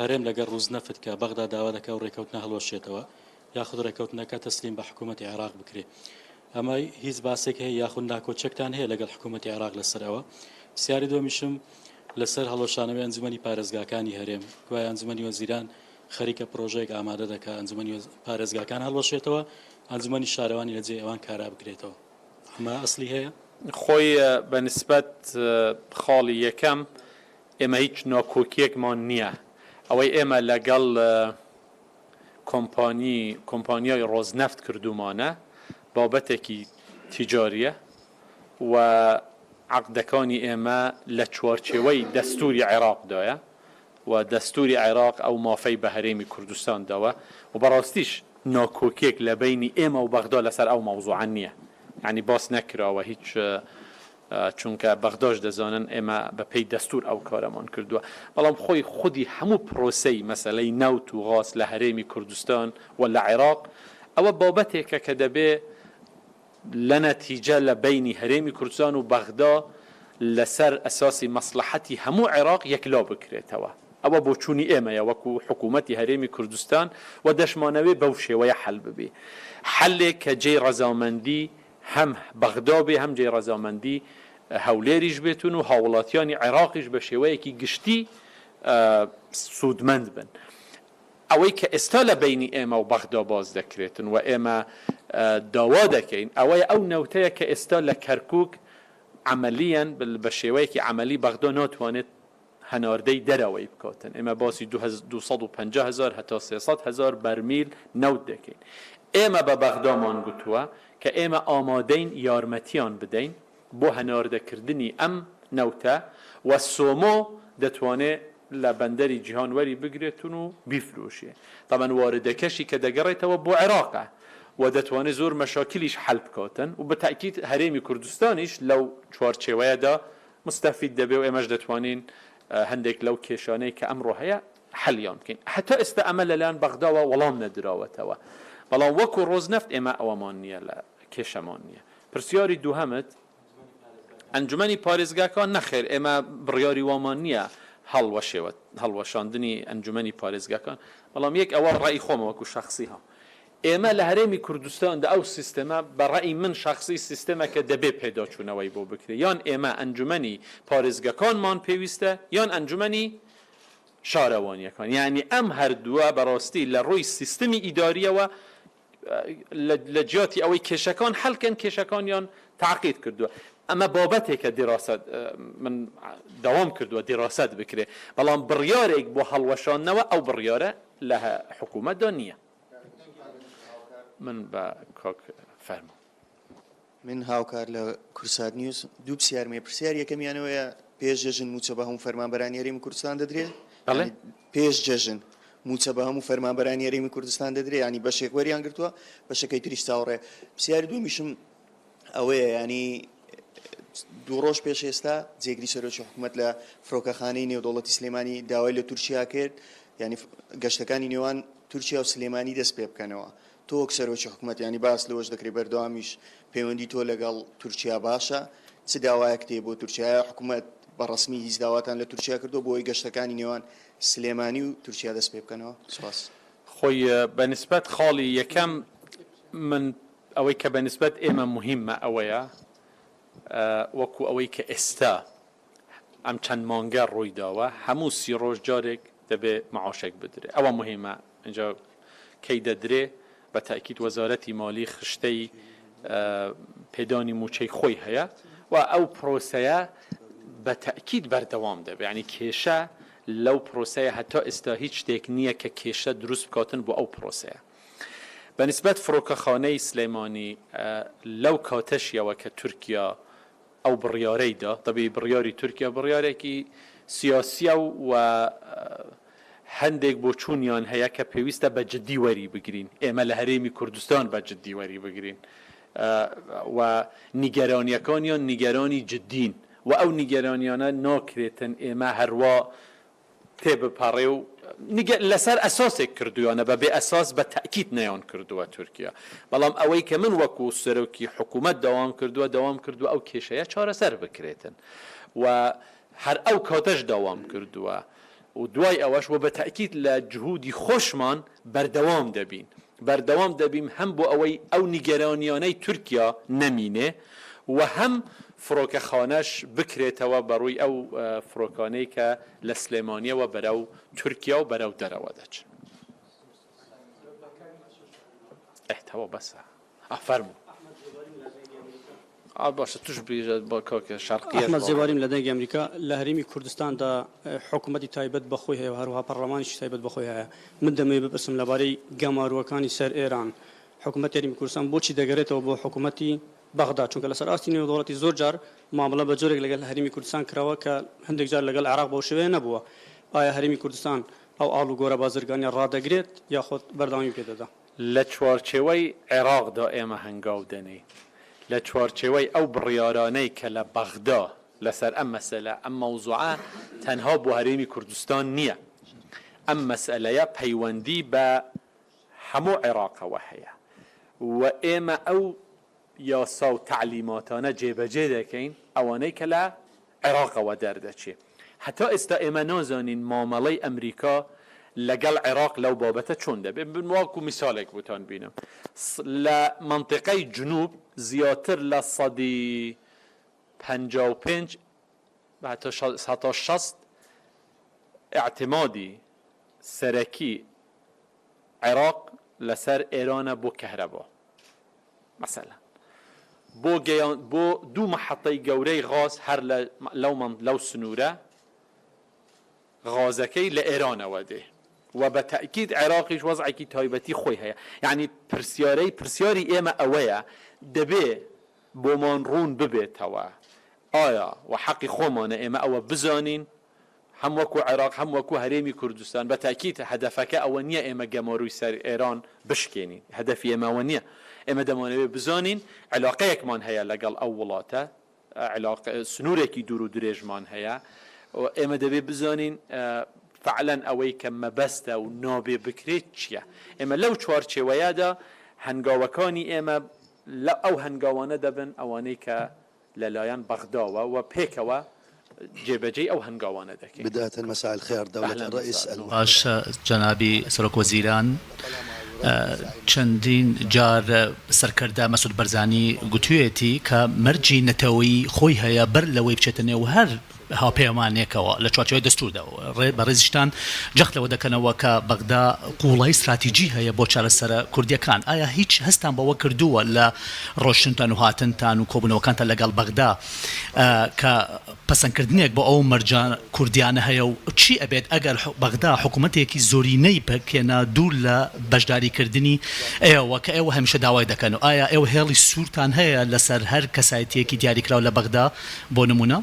هەرێم لەگەڵ ڕوزنەفت کە بەغدا داوا دەکا و ڕێکەوتنە هەڵوەشێتەوە یاخود ڕێکەوتنەکە تەسلیم بە حکوومەتی عێراق بکرێ ئەمە هیچ باسێک هەیە یاخود ناکۆچێکتان هەیە لەگەڵ حکوومەتی عێراق لەسەر ئەوە پرسیاری دووەمیشم لەسەر هەڵوەشانەوەی ئەنجومەنی پارێزگاکانی هەرێم گوایە ئەنجومەنی وەزیران خەریکە پرۆژەیەک ئامادە دەکا ئەنجومەنی پارێزگاکان هەڵوەشێتەوە، ئەنجومەنی شارەوانی لە جێی ئەوان کارا بکرێتەوە. ئەمە ئەسڵی هەیە؟ خۆی بە نیسبەت خاڵی یەکەم ئێمە هیچ ناکۆکییەکمان نییە. ئەوەی ئێمە لەگەڵ کۆمپانی کۆمپانیای ڕۆزنەفت کردوومانە بابەتێکی تیجارییە و عەقدەکانی ئێمە لە چوارچێوەی دەستووری عێراقدایە. و دەستوری عێراق ئەو مافەی بە هەرێمی کوردستان داوە و بەڕاستیش ناکۆکیەک لە بەینی ئێمە و بەغدا لەسەر ئەو مەوزوعە نیە یانی باس نەکراوە هیچ چونکە بەغداش دەزانن ئێمە بە پێی دەستور ئەو کارەمان کردووە بەڵام خۆی خودی هەموو پرۆسەی مەسەلەی نەوت و غاز لە هەرێمی کوردستان و لە عێراق ئەوە بابەتێکە کە دەبێ لە نەتیجە لە بەینی هەرێمی کوردستان و بەغدا لە سەر ئەساسی مەسڵەحەتی هەموو عێراق یەکلا بکرێتەوە. ئەوە بۆچوونی ئێمەیە وەکو حکوومەتی هەرێمی کوردستان و دەشمانەوێ بەو شێوەیە حەل ببێ. حەلێک کە جێی ڕەزامەندی هەم بەغدا بێ هەم جێی ڕەزامەندی هەولێریش بێتون و هاووڵاتیانی عێراقیش بە شێوەیەکی گشتی سوودمەند بن. ئەوەی کە ئێستا لە بەینی ئێمە و بەغدا باس دەکرێتن و ئێمە داوا دەکەین ئەوەیە ئەو نەوتەیە کە ئێستا لە کەرکوک عەمەلیەن بە شێوەیەکی عەمەلی بەغدا ناتوانێت هەناردەی دەرەوەی بکاتن ئێمە باسی 250 هەزار هەتا 300 هەزار بەرمیل نەوت دەکەین ئێمە بە بەغدامان گوتووە کە ئێمە ئامادەین یارمەتیان بدەین بۆ هەناردەکردنی ئەم نەوتە و سۆمۆ دەتوانێ لە بەندەری جیهان وەری بگرێتن و بیفرۆشێ. تەبعەن واردەکەشی کە دەگەڕێتەوە بۆ عێراقە. و دەتوانێ زۆر مەشاکیلیش حەل بکاتن و بە تەئکید هەرێمی کوردستانیش لەو چوارچێوەیەدا موستەفید دەبێ و ئێمەش دەتوانین هەندێک لەو کێشانەی کە ئەمڕۆ هەیە حەلیان بکەین. هەتا ئێستا ئەمە لەلایەن بەغداوە وەڵام نەدراوەتەوە. بەڵام وەکو ڕۆزنەفت ئێمە ئەوەمان نییە لە کێشەمان نییە. پرسیاری دووهەمت ئەنجومەنی پارێزگاکان، نەخێر ئێمە بڕیاری وامان نییە هەڵوەشێوە هەڵوەشاندنی ئەنجومەنی پارێزگاکان، بەڵام یەک ئەوە ڕەئی خۆمە وەکو شەخسی ها ئێمە لە هەرێمی کوردستاندا ئەو سیستەمە بە ڕەئی من شەخسی سیستەمەکە دەبێ پێداچوونەوەی بۆ بکرێ یان ئێمە ئەنجومەنی پارێزگەکانمان پێویستە یان ئەنجومەنی شارەوانیەکان یانی ئەم هەردووە بەڕاستی لە ڕووی سیستمی ئیداریەوە لە جیاتی ئەوەی کێشەکان حەل کەن کێشەکانیان تەعقید کردووە ئەمە بابەتێکە دیراسەت من داوام کردووە دیراسەت بکرێ بەڵام بڕیارێک بۆ هەڵوەشاندنەوە ئەو بڕیارە لە حکوومەتدا نییە من بە کاک فەرموو. من هاوکار لە کوردسات نیوز دوو پرسیارم هەیە پرسیاری یەکەمیان ئەوەیە پێش جەژن مووچە بە هەموو فەرمانبەرانی هەرێمی کوردستان دەدرێ؟ بەڵێ. پێش جەژن مووچە بە هەموو فەرمانبەرانی هەرێمی کوردستان دەدرێ یانی بەشێک وەریان گرتووە بەشەکەی تریش چاوەڕێ پرسیاری دووەمیشم ئەوەیە ینی دوو ڕۆژ پێش ئێستا جێگری سەرۆکی حکوومەت لە فڕۆکەخانەی نێودەوڵەتی سلێمانی داوای لە تورکیا کرد ینی گەشتەکانی نێوان تورکیا و سلێمانی دەست پێ بکەنەوە تۆ وەک سەرۆکی حکومەت یانی باس لەوەش دەکرێت بەردەوامیش پەیوەندی تۆ لەگەڵ تورکیا باشە، چ داوایەکت هەیە بۆ تورکیا؟ ئایا حکومەت بە ڕەسمی هیچ داواتان لە تورکیا کردووە بۆ ئەوەی گەشتەکانی نێوان سلێمانی و تورکیا دەست پێ بکەنەوە؟ سوپاس. خۆی بە نیسبەت خاڵی یەکەم من ئەوەی کە بە نیسبەت ئێمە موهیمە ئەوەیە وەکوو ئەوەی کە ئێستا ئەم چەند مانگە ڕووی داوە هەموو سی ڕۆژ جارێک دەبێ معاشێک بدرێ ئەوە موهیمە ئینجا کەی دەدرێ بە تەئکید وەزارەتی مالی خشتەی پێدانی مووچەی خۆی هەیە و ئەو پرۆسەیە بە تەئکید بەردەوام دەبێ یانی کێشە لەو پرۆسەیە هەتا ئێستا هیچ شتێک نییە کە کێشە دروست بکاتن بۆ ئەو پرۆسەیە بە نیسبەت فڕۆکەخانەی سلێمانی لەو کاتەشیەوە کە تورکیا ئەو بڕیارەی دا، تەبیعی بڕیاری تورکیا بڕیارێکی سیاسیە و هەندێک بۆچوونیان هەیە کە پێویستە بە جدی وەری بگرین، ئێمە لە هەرێمی کوردستان بە جدی وەری بگرین و نیگەرانیەکانیان نیگەرانی جدین و ئەو نیگەرانیانە ناکرێتن ئێمە هەروا تێبپەڕێ و نیگە لەسەر ئەساسێک کردوویانە بە بێ ئەساس بە تەئکید نەیان کردووە تورکیا بەڵام ئەوەی کە من وەکوو سەرۆکی حکوومەت داوام کردووە داوام کردووە ئەو کێشەیە چارەسەر بکرێتن و هەر ئەو کاتەش داوام کردووە و دوای ئەوەش و بە تەئکید لە جهودی خۆشمان بەردەوام دەبین بەردەوام دەبیم هەم بۆ ئەوەی ئەو نیگەرانیانەی تورکیا نەمینێ و هەم فڕۆکەخانەش بکرێتەوە بەڕووی ئەو فڕۆکانەی کە لە سلێمانیەوە بەرەو تورکیا و بەرەو دەرەوە دەچن. ئه تەواو بەسە. ئا فەرموو. ئا باشە توش بیژە با کاکە شەرقیەش ئەحمەد زێباریم لە دەنگی ئەمریکا، لە هەرێمی کوردستاندا حکومەتی تایبەت بە خۆی هەیە و هەروەها پەڕڵەمانیشی تایبەت بە خۆی هەیە. من دەمەوێت بپرسم لەبارەی گەمارۆوەکانی سەر ئێران، حکومەتی هەرێمی کوردستان بۆچی دەگەرێتەوە بۆ حکومەتی بەغدا؟ چونکە لەسەر ئاستی نێودەوڵەتی زۆر جار مامەڵە بە جۆرێک لەگەڵ هەرێمی کوردستان کراوە کە هەندێک جار لەگەڵ عێراق بەو شێوەیە نەبووە. ئایا هەرێمی کوردستان ئەو ئاڵوگۆرە بازرگانییە ڕادەگرێت یاخود بەردەوامی پێ دەدا؟ لە چوارچێوەی عێراقدا ئێمە هەنگاو دەنێین، لە چوارچێوەی ئەو بڕیارانەی کە لە بەغدا لەسەر ئەم مەسەلە، ئەم مەوزوعە تەنها بۆ هەرێمی کوردستان نییە، ئەم مەسەلەیە پەیوەندی بە هەموو عێراقەوە هەیە و ئێمە ئەو یاسا و تەعلیماتانە جێبەجێ دەکەین ئەوانەی کە لە عێراقەوە دەردەچێ. هەتا ئێستا ئێمە نازانین مامەڵەی ئەمریکا لەگەڵ عێراق لەو بابەتە چۆن دەبێ. من وەکو میسالێک بۆتان بینم لە مەنتیقەی جنوب زیاتر لە سەدی 55 هەتا 60 ئیعتمادی سەرەکی عێراق لەسەر ئێرانە بۆ کەهرەبا. مەسەلەن بۆ گەیان بۆ دوو مەحەتەی گەورەی غاز هەر لە لەو مەن لەو سنوورە غازەکەی لە ئێرانەوە دێ و بە تەئکید عێراقیش وەزعێکی تایبەتی خۆی هەیە یانی پرسیارەی پرسیاری ئێمە ئەوەیە دەبێ بۆمان ڕوون ببێتەوە ئایا و حەقی خۆمانە ئێمە ئەوە بزانین هەم وەکو عێراق هەم وەکو هەرێمی کوردستان، بە تاکید هەدەفەکە ئەوە نییە ئێمە گەمارۆی سەر ئێران بشکێنین، هەدەفی ئێمە ئەوە نییە. ئێمە دەمانەوێ بزانین عیلاقەیەکمان هەیە لەگەڵ ئەو وڵاتە، عیلاقە سنوورێکی دوور و درێژمان هەیە و ئێمە دەبێ بزانین فعلەن ئەوەی کە مەبەستە و نابێ بکرێت چییە. ئێمە لەو چوارچێوەیەدا هەنگاوەکانی ئێمە لە ئەو هەنگاوانە دەبن ئەوانەی کە لەلایەن بەغداوە و پێکەوە جێبەجێی ئەو هەنگاوانە دەکەین. بداية مساء الخير دولة اهلا الرئيس وسهلا. المحترم. باش جەنابی سەرۆک وەزیران چەندین جار سەرکردە مەسعود بەرزانی گوتویەتی کە مەرجی نەتەوەیی خۆی هەیە بەر لەوەی بچێتە نێو هەر هاوپەیمانێکەوە لە چوارچێوەی دەستووردا بەڕێزیشتان جەخت لەوە دەکەنەوە کە بەغدا قووڵایی ستراتیجی هەیە بۆ چارەسەرە کوردییەکان، ئایا هیچ هەستتان بەوە کردووە لە ڕۆشتنتان و هاتنتان و کۆبوونەوەکانتان لەگەڵ بەغدا کە پەسەندکردنێک بۆ ئەو مەرجە کوردییانە هەیە و چی ئەبێت ئەگەر بەغدا حکوومەتێکی زۆرینەی پێکهێنا دوور لە بەشداریکردنی ئێوە کە ئێوە هەمیشە داوای دەکەن و ئایا ئێوە هێڵی سوورتان هەیە لەسەر هەر کەسایەتییەکی دیاریکراو لە بەغدا بۆ نموونە؟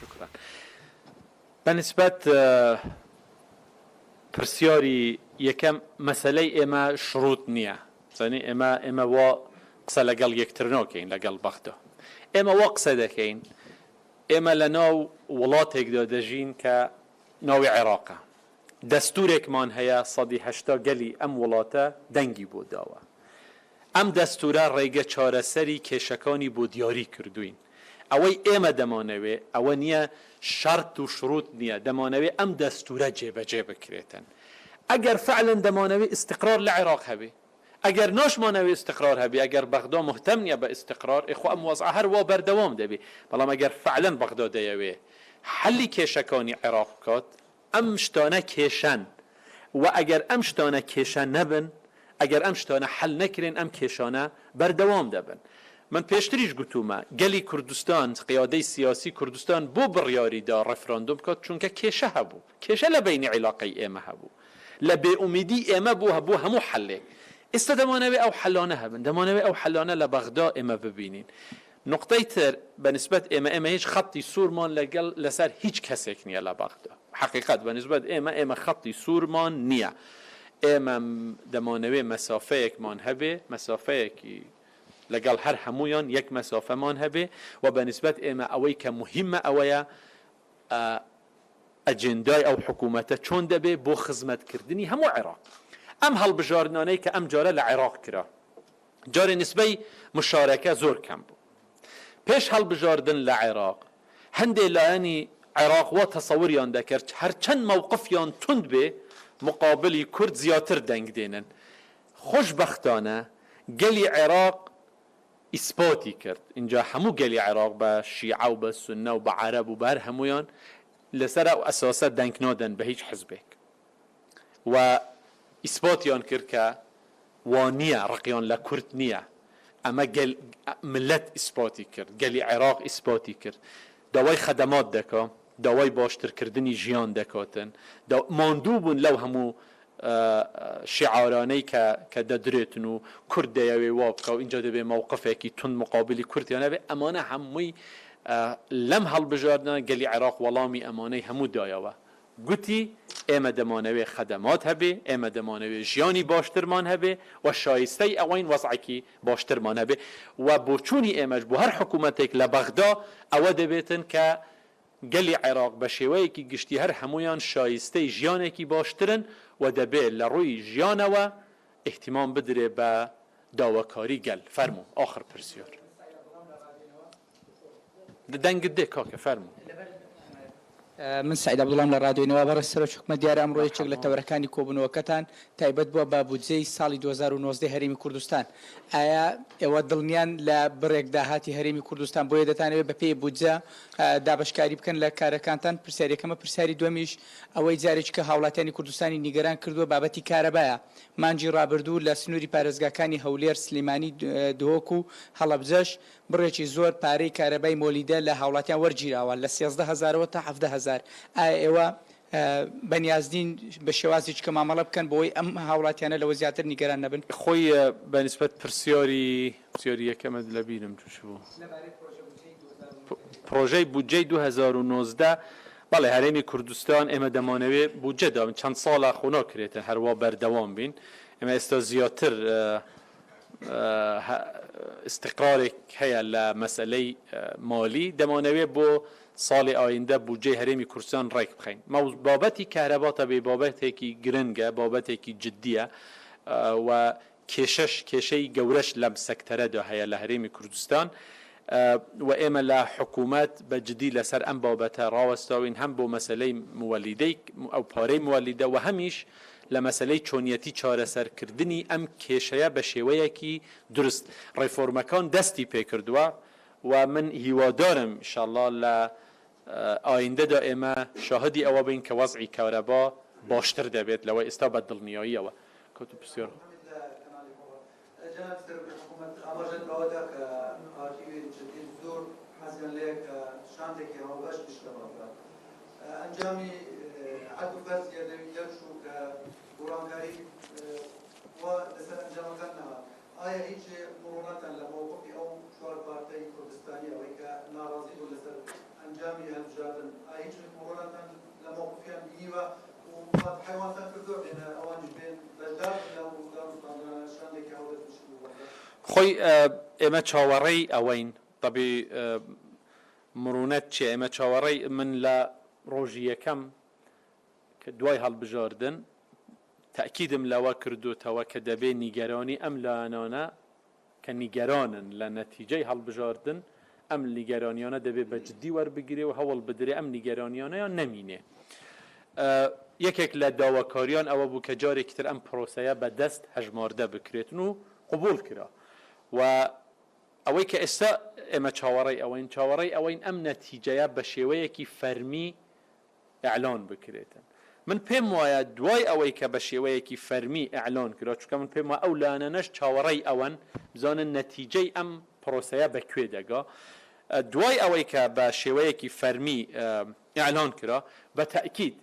شکرا. بە نیسبەت پرسیاری یەکەم مەسەلەی ئێمە شروت نییە زانی ئێمە ئێمە وا قسە لەگەڵ یەکتر ناکەین لەگەڵ بەغدا ئێمە وا قسە دەکەین ئێمە لە ناو وڵاتێکدا دەژین کە ناوی عێراقە دەستورێکمان هەیە سەدی 80 گەلی ئەم وڵاتە دەنگی بۆ داوە ئەم دەستورە ڕێگە چارەسەری کێشەکانی بۆ دیاری کردوین. ئەوەی ئێمە دەمانەوێ ئەوە نییە شەرت و شروت نییە، دەمانەوێ ئەم دەستورە جێبەجێ بکرێتن. ئەگەر فعلەن دەمانەوێ ئیستقرار لە عێراق هەبێ، ئەگەر ناشمانەوێ ئیستقرار هەبێ، ئەگەر بەغدا موهتەم نییە بە ئیستقرار، ئێ خۆ ئەم وەزعە هەر وا بەردەوام دەبێ. بەڵام ئەگەر فعلەن بەغدا دەیەوێ حەلی کێشەکانی عێراق بکات، ئەم شتانە کێشەن و ئەگەر ئەم شتانە کێشە نەبن، ئەگەر ئەم شتانە حەل نەکرێن ئەم کێشانە بەردەوام دەبن. من پێشتریش گوتوومە گەلی کوردستان، قیادەی سیاسی کوردستان بۆ بڕیاری دا ڕێفراندۆم بکات چونکە کێشە هەبوو. کێشە لە بەینی عیلاقەی ئێمە هەبوو. لە بێ ئومیدی ئێمە بوو بۆ هەموو حەلێک. ئێستا دەمانەوێ ئەو حەلانە هەبن. دەمانەوێ ئەو حەلانە لە بەغدا ئێمە ببینین. نوقتەی تر بە نیسبەت ئێمە، ئێمە هیچ خەتی سوورمان لەگەڵ لەسەر هیچ کەسێک نییە لە بەغدا. حەقیقەت بە نیسبەت ئێمە، ئێمە خەتی سوورمان نییە. ئێمە دەمانەوێ مەسافەیەکمان هەبێ، مەسافەیەکی لەگەڵ هەر هەموویان یەک مەسافەمان هەبێ و بە نیسبەت ئێمە ئەوەی کە موهیمە ئەوەیە ئەجێندای ئەو حکوومەتە چۆن دەبێ بۆ خزمەتکردنی هەموو عێراق. ئەم هەڵبژاردنانەی کە ئەمجارە لە عێراق کرا، جارێ نیسبەی مشارەکە زۆر کەم بوو. پێش هەڵبژاردن لە عێراق هەندێ لایەنی عێراق وا تەسەوریان دەکرد هەرچەند مەوقفیان توند بێ مقابلی کورد زیاتر دەنگ دێنن. خۆشبەختانە گەلی عێراق ئیسپاتی کرد. ئینجا هەموو گەلی عێراق بە شیعە و بە سوننە و بە عەرەب و بە هەر هەموویان لەسەر ئەو ئەساسە دەنگ نادەن بە هیچ حزبێک و ئیسپاتیان کرد کە وا نییە، ڕقیان لە کورد نییە، ئەمە گەل مللەت ئیسپاتی کرد، گەلی عێراق ئیسپاتی کرد، داوای خەدەمات دەکا، داوای باشترکردنی ژیان دەکاتن، ماندوو بوون لەو هەموو شیعارانەی کە کە دەدرێتن و کورد دەیەوێ وا بکا و ئینجا دەبێ مەوقفێکی توند مقابلی کوردیان هەبێ، ئەمانە هەمووی لەم هەڵبژاردنە گەلی عێراق وەڵامی ئەمانەی هەموو دایەوە. گوتی، ئێمە دەمانەوێ خەدەمات هەبێ، ئێمە دەمانەوێ ژیانی باشترمان هەبێ و شایستەی ئەوەین وەزعێکی باشترمان هەبێ و بۆچوونی ئێمەش بۆ هەر حکوومەتێک لە بەغدا ئەوە دەبێتن کە گەلی عێراق بە شێوەیەکی گشتی هەر هەموویان شایستەی ژیانێکی باشترن و دەبێ لە ڕووی ژیانەوە ئیهتیمام بدرێ بە داواکاری گەل. فەرموو ئاخر پرسیار. دەنگت دێ کاکە فەرموو. من سەعید عەبدوڵام لە ڕادیۆی نەوا. بەڕێز سەرۆکی حکومەت دیارە ئەمڕۆ یەکێک لە تەوەرەکانی کۆبوونەوەکەتان تایبەت بووە بە بودجەی ساڵی 2019 هەرێمی کوردستان. ئایا ئێوە دڵنیان لە بڕێک داهاتی هەرێمی کوردستان بۆیە دەتانەوێت بەپێی بودجە دابەشکاری بکەن لە کارەکانتان؟ پرسیاری یەکەمە. پرسیاری دووەمیش ئەوەی جارێکی کە هاوڵاتیانی کوردستانی نیگەران کردووە بابەتی کارەبایە. مانگی ڕابردوو لە سنووری پارێزگاکانی هەولێر، سلێمانی، دهۆک و هەڵەبجەش بڕێکی زۆر پارەی کارەبای مۆلیدە لە هاوڵاتیان وەرگیراوە، لە 13 هەزارەوە تا 17 هەزار، ئایا ئێوە بەنیازنین بە شێوازێکی کە مامەڵە بکەن بۆوەی ئەم هاوڵاتیانە لەوە زیاتر نیگەران نەبن؟ خۆی بە نیسبەت پرسیاری پرسیاری یەکەمت لە بیرم چوو چ بوو؟ پرۆژەی بودجەی 2019 بەڵێ هەرێمی کوردستان ئێمە دەمانەوێ بودجە دابین چەند ساڵە خۆ ناکرێتن هەروا بەردەوام بین ئێمە ئێستا زیاتر. ئیستیقرارێک هەیە لە مەسەلەی مالی، دەمانەوێ بۆ ساڵی ئایندە بودجەی هەرێمی کوردستان ڕێک بخەین. بابەتی کەهرەبا تەبعی بابەتێکی گرنگە، بابەتێکی جدییە و کێشەش کێشەی گەورەش لەم سەکتەرەدا هەیە لە هەرێمی کوردستان و ئێمە لە حکوومەت بە جدی لەسەر ئەم بابەتە ڕاوەستاوین هەم بۆ مەسەلەی موەلیدەی ئەو پارەی موەلیدە و هەمیش لە مەسەلەی چۆنیەتی چارەسەرکردنی ئەم کێشەیە بە شێوەیەکی دروست. ڕێفۆرمەکان دەستی پێکردووە و من هیوادارم ئیشەڵا لە ئایندەدا ئێمە شاهدی ئەوە بین کە وەزعی کارەبا باشتر دەبێت لەوەی ئێستا بە دڵنیاییەوە کەوتە پرسیار. جەنابی سەرۆکی حکوومەت ئاماژەت بەوە دا کە پارتی و یەکێتی زۆر حەزیان لێیە کە شاندێکی هاوبەش بچنە بەغدا. ئەنجامی عەد و فەرز یەدەوی دەرچوو کە گۆڕانکاری وا لەسەر ئەنجامەکان نەهات. ئایا هیچ مڕۆنەتان لە مەوقفی ئەو چوار پارتەی کوردستانی ئەوەی کە ناڕازی بوون لەسەر ئەنجامی هەلبژاردن ئایا هیچ مڕۆنەتان لە مەوقفیان بینیوە و مفاتحەی وانتان کردووە بێنە ئەوانیش بێن بەشدار بن لەو دانوستاندنانە شاندێکی هاوبەش بچن بۆ بەغدا؟ خۆی ئێمە چاوەڕێی ئەوەین تەبی مرونەت چیە ئێمە چاوەڕێی من لە ڕۆژی یەکەم کە دوای هەڵبژاردن تەئکیدم لەوە کردۆتەوە کە دەبێ نیگەرانی ئەم لایەنانە کە نیگەرانن لە نەتیجەی هەڵبژاردن ئەم نیگەرانیانە دەبێ بە جدی وەربگرێ و هەوڵ بدرێ ئەم نیگەرانیانەیان نەمینێ. یەکێک لە داواکاریان ئەوە بوو کە جارێکی تر ئەم پرۆسەیە بە دەست هەژماردە بکرێتن و قبوڵ کرا و ئەوەی کە ئێستا ئێمە چاوەڕێی ئەوەین، چاوەڕێی ئەوەین ئەم نەتیجەیە بە شێوەیەکی فەرمی ئیعلان بکرێتن. من پێم وایە دوای ئەوەی کە بە شێوەیەکی فەرمی ئیعلان کرا، چونکە من پێم وایە ئەو لایەنانەش چاوەڕێی ئەوەن بزانن نەتیجەی ئەم پرۆسەیە بە کوێ دەگا، دوای ئەوەی کە بە شێوەیەکی فەرمی ئیعلان کرا، بە تەئکید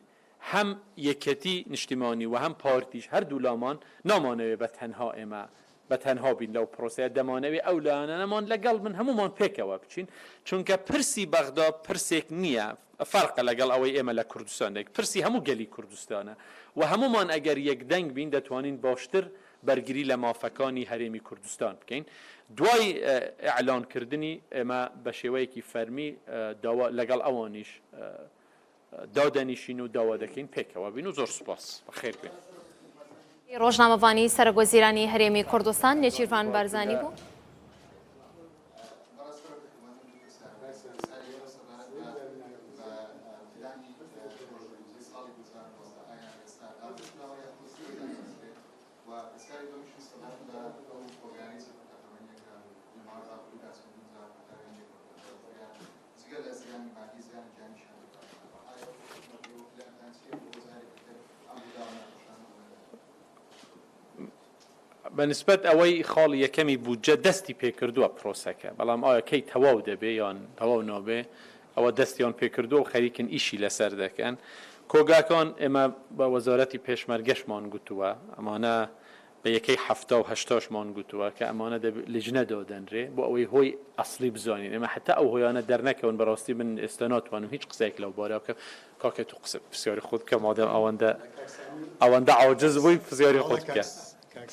هەم یەکێتی نیشتیمانی و هەم پارتیش هەردوولامان نامانەوێ بە تەنها ئێمە بە تەنها بین لەو پرۆسەیە، دەمانەوێ ئەو لایەنانەمان لەگەڵ بن هەموومان پێکەوە بچین، چونکە پرسی بەغدا پرسێک نییە فەرقە لەگەڵ ئەوەی ئێمە لە کوردستان دەیک، پرسی هەموو گەلی کوردستانە و هەموومان ئەگەر یەکدەنگ بین دەتوانین باشتر بەرگری لە مافەکانی هەرێمی کوردستان بکەین. دوای ئیعلان کردنی ئێمە بە شێوەیەکی فەرمی داوا لەگەڵ ئەوانیش دادەنیشین و داوا دەکەین پێکەوە بین و زۆر سوپاس. بەخێر بێن. ڕۆژنامەڤانی سەرۆکوەزیرانی هەرێمی کوردستان نێچیرڤان بارزانی بوو. جگە لە زیانی مادی زیانی گیانیشیان لێکەوتووەتەوە، ئایا ئەو حکومەت ئێوە پلانتان چییە بۆ جارێکی تر ئەم ڕووداوە ناخۆشانە ڕوونەدەن؟ بە نسبەت ئەوەی خاڵی یەکەمی بودجە دەستی پێکردووە پرۆسەکە، بەڵام ئایا کەی تەواو دەبێ یان تەواو نابێ ئەوە دەستیان پێکردووە و خەریکن ئیشی لەسەر دەکەن. کۆگاکان ئێمە بە وەزارەتی پێشمەرگەشمان گوتووە ئەمانە بە یەکەی حەفتا و هەشتاشمان گوتووە کە ئەمانە دەبێ لیژنە دادەنرێ بۆ ئەوەی هۆی ئەسڵی بزانین ئێمە حەتا ئەو هۆیانە دەرنەکەون بەڕاستی من ئێستا ناتوانم هیچ قسەیەک لەو بارە بکەم کاکە تۆ قسە پرسیاری خۆت بکە مادام ئەوەندە ئەوەندە عاجز بووی پرسیاری خۆت بکە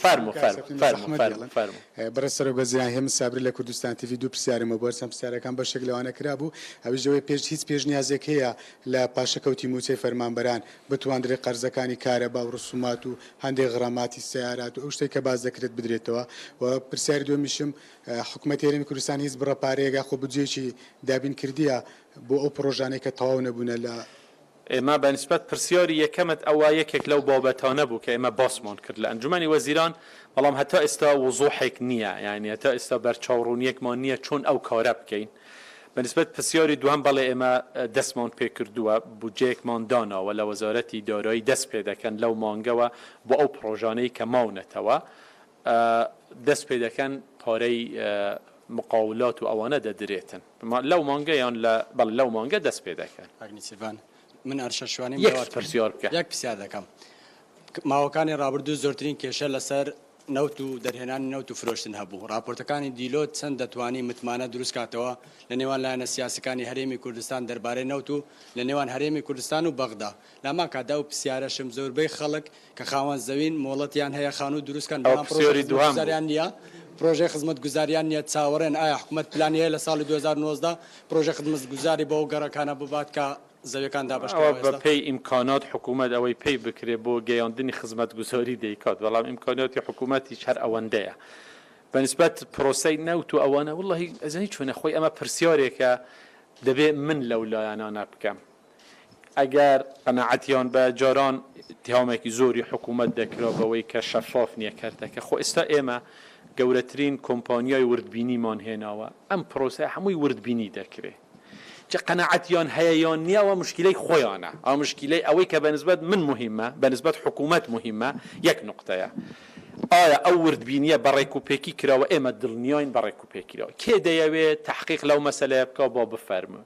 فەرموو فەرموو فەرموو فەرموو فەرموو. بەڕێز سەرۆک وەزیران هێمن سابری لە کوردستان تیڤی دوو پرسیارم هەبوو هەرچەند پرسیارەکان بەشێک لەوانە کرابوو ئەویش ئەوەی پێش هیچ پێشنیازێک هەیە لە پاشەکەوتی مووچەی فەرمانبەران بتواندرێت قەرزەکانی کارەبا و ڕسومات و هەندێک غراماتی سەیارات و ئەو شتەی کە باس دەکرێت بدرێتەوە و پرسیاری دووەمیشم حکومەتی هەرێمی کوردستان هیچ بڕە پارەیەک یاخۆ بودجەیەکی دابین کردیە بۆ ئەو پڕۆژانەی کە تەواو نەبوونە لە ئێمە بە نیسبەت پرسیاری یەکەمت ئەوە یەکێک لەو بابەتانە بوو کە ئێمە باسمان کرد لە ئەنجومەنی وەزیران، بەڵام هەتا ئێستا وزوحێک نییە، یانی هەتا ئێستا بەرچاوڕوونییەکمان نییە چۆن ئەو کارە بکەین. بە نیسبەت پرسیاری دووهەم بەڵێ ئێمە دەستمان پێکردووە، بودجەیەکمان داناوە لە وەزارەتی دارایی دەست پێدەکەن لەو مانگەوە بۆ ئەو پڕۆژانەی کە ماونەتەوە دەست پێدەکەن پارەی مقاولات و ئەوانە دەدرێتن لەو مانگە یان لە بەڵێ لەو مانگە دەست پێدەکەن. کاک نێچیرڤان من ئەرشەد شوانیم یەک پرسیار بکە. یەک پرسیار دەکەم ماوەکانی ڕابردوو زۆرترین کێشە لەسەر نەوت و دەرهێنانی نەوت و فرۆشتن هەبوو، ڕاپۆرتەکانی دیلۆت چەند دەتوانی متمانە دروستکاتەوە لە نێوان لایەنە سیاسەکانی هەرێمی کوردستان دەربارەی نەوت و لە نێوان هەرێمی کوردستان و بەغدا؟ لامان کاتدا ئەو پرسیارەشم زۆربەی خەڵک کە خاوەن زەوین مۆڵەتیان هەیە خانوو دروستکەن ئەوە بەڵام پرۆژە پرسیاری دووهەم بوو. خزمەتگوزاریان نییە. پرۆژەی خزمەتگوزاریان نییە چاوەڕێن ئایا حکومەت پلانی هەیە لە ساڵی 2019 پرۆژەی خزمەتگوزاری بۆ ئەو گەڕەکانە ببات کە زەویەکان دابەش ئەوە کراوە بە ئێستا؟ پێی ئیمکانات حکومەت ئەوەی پێی بکرێ بۆ گەیاندنی خزمەتگوزاری دەیکات، بەڵام ئیمکانیاتی حکومەتیش هەر ئەوەندەیە. بە نیسبەت پرۆسەی نەوت و ئەوانە وەڵاهی ئەزانی چۆنە خۆی ئەمە پرسیارێکە دەبێ من لەو لایەنانە بکەم. ئەگەر قەناعەتیان بە جاران ئیتیهامێکی زۆری حکوومەت دەکرا بەوەی کە شەفاف نییە کەرتەکە، خۆ ئێستا ئێمە گەورەترین کۆمپانیای وردبینیمان هێناوە، ئەم پرۆسەیە هەمووی وردبینی دەکرێ. چ قەناعەتیان هەیە یان نییە ئەوە موشکیلەی خۆیانە، ئەوە موشکیلەی ئەوەی کە بە نسبەت من موهیمە، بە نسبەت حکوومەت موهیمە یەک نوقتەیە. ئایا ئەو وردبینییە بە ڕێکوپێکی کراوە؟ ئێمە دڵنیاین بە ڕێکوپێکی کراوە. کێ دەیەوێ تەحقیق لەو مەسەلەیە بکا با بفەرموێ.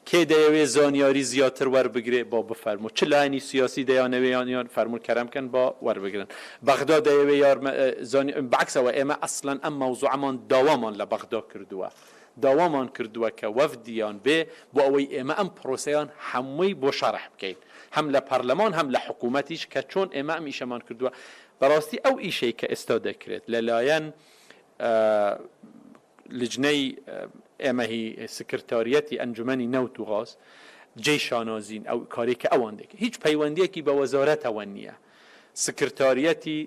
کێ دەیەوێ زانیاری زیاتر وەربگرێ با بفەرموو، چ لایەنی سیاسی دەیانەوێ یان یان فەرموون کەرەم کەن با وەربگرن. بەغدا دەیەوێ یارمە زانی بەعەکسەوە ئێمە ئەسڵەن ئەم مەوزوعەمان داوامان لە بەغدا کردووە. داوامان کردووە کە وەفدیان بێ بۆ ئەوەی ئێمە ئەم پرۆسەیان هەمووی بۆ شەرح بکەین هەم لە پەرلەمان هەم لە حکوومەتیش کە چۆن ئێمە ئەم ئیشەمان کردووە. بەڕاستی ئەو ئیشەی کە ئێستا دەکرێت لە لایەن لیجنەی ئێمە هی سکرتاریەتی ئەنجومەنی نەوت و غاز جێی شانازین ئەو کارەی کە ئەوان دەکەن هیچ پەیوەندیەکی بە وەزارەتەوە نییە سکرتاریەتی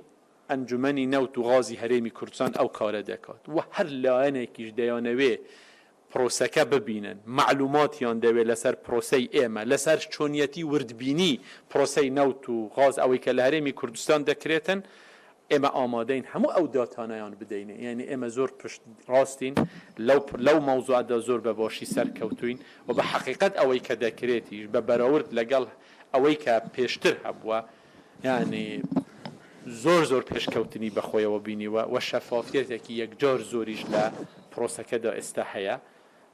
ئەنجومەنی نەوت و غازی هەرێمی کوردستان ئەو کارە دەکات و هەر لایەنێکیش دەیانەوێ پرۆسەکە ببینن مەعلوماتیان دەوێ لەسەر پرۆسەی ئێمە لەسەر چۆنیەتی وردبینی پرۆسەی نەوت و غاز ئەوەی کە لە هەرێمی کوردستان دەکرێتن ئێمە ئامادەین هەموو ئەو داتانەیان بدەینێ یانی ئێمە زۆر پشت ڕاستین لەو لەو مەوزوعەدا زۆر بە باشی سەرکەوتووین و بە حەقیقەت ئەوەی کە دەکرێتیش بە بەراورد لەگەڵ ئەوەی کە پێشتر هەبووە یانی زۆر زۆر پێشکەوتنی بە خۆیەوە بینیوە و شەفافیەتێکی یەکجار زۆریش لە پرۆسەکەدا ئێستا هەیە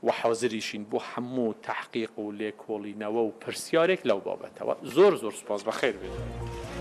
و حازریشین بۆ هەموو تەحقیق و لێکۆڵینەوە و پرسیارێک لەو بابەتەوە. زۆر زۆر سوپاس بەخێر بێن.